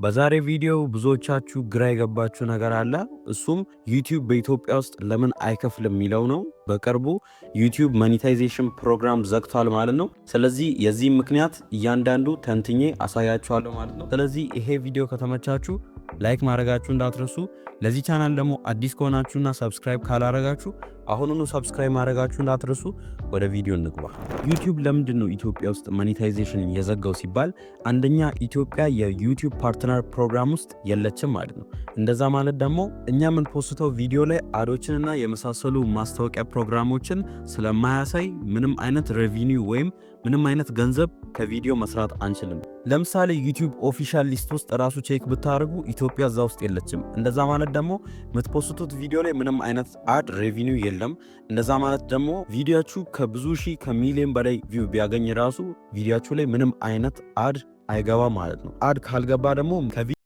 በዛሬ ቪዲዮ ብዙዎቻችሁ ግራ የገባችሁ ነገር አለ። እሱም YouTube በኢትዮጵያ ውስጥ ለምን አይከፍልም የሚለው ነው። በቅርቡ YouTube monetization program ዘግቷል ማለት ነው። ስለዚህ የዚህ ምክንያት እያንዳንዱ ተንትኜ አሳያችኋለሁ ማለት ነው። ስለዚህ ይሄ ቪዲዮ ከተመቻችሁ like ማድረጋችሁ እንዳትረሱ። ለዚህ ቻናል ደግሞ አዲስ ከሆናችሁና subscribe ካላረጋችሁ አሁኑኑ subscribe ማድረጋችሁ እንዳትረሱ። ወደ ቪዲዮ እንግባ። YouTube ለምንድን ነው ኢትዮጵያ ውስጥ monetization የዘጋው ሲባል፣ አንደኛ ኢትዮጵያ የ YouTube partner program ውስጥ የለችም ማለት ነው። እንደዛ ማለት ደግሞ እኛ የምንፖስተው ቪዲዮ ላይ ad ኦችንና የመሳሰሉ ማስታወቂያ ፕሮግራሞችን ስለማያሳይ ምንም አይነት revenue ወይም ምንም አይነት ገንዘብ ከቪዲዮ መስራት አንችልም። ለምሳሌ YouTube official list ውስጥ ራሱ check ብታደርጉ ኢትዮጵያ እዛ ውስጥ የለችም። እንደዛ ማለት ደግሞ የምትፖስቱት ቪዲዮ ላይ ምንም አይነት ad revenue የለም። እንደዛ ማለት ደግሞ ቪዲዮችሁ ከብዙ ሺህ ከሚሊዮን በላይ view ቢያገኝ ራሱ ቪዲዮችሁ ላይ ምንም አይነት ad አይገባም ማለት ነው። Ad ካልገባ ደግሞ ከቪዲዮ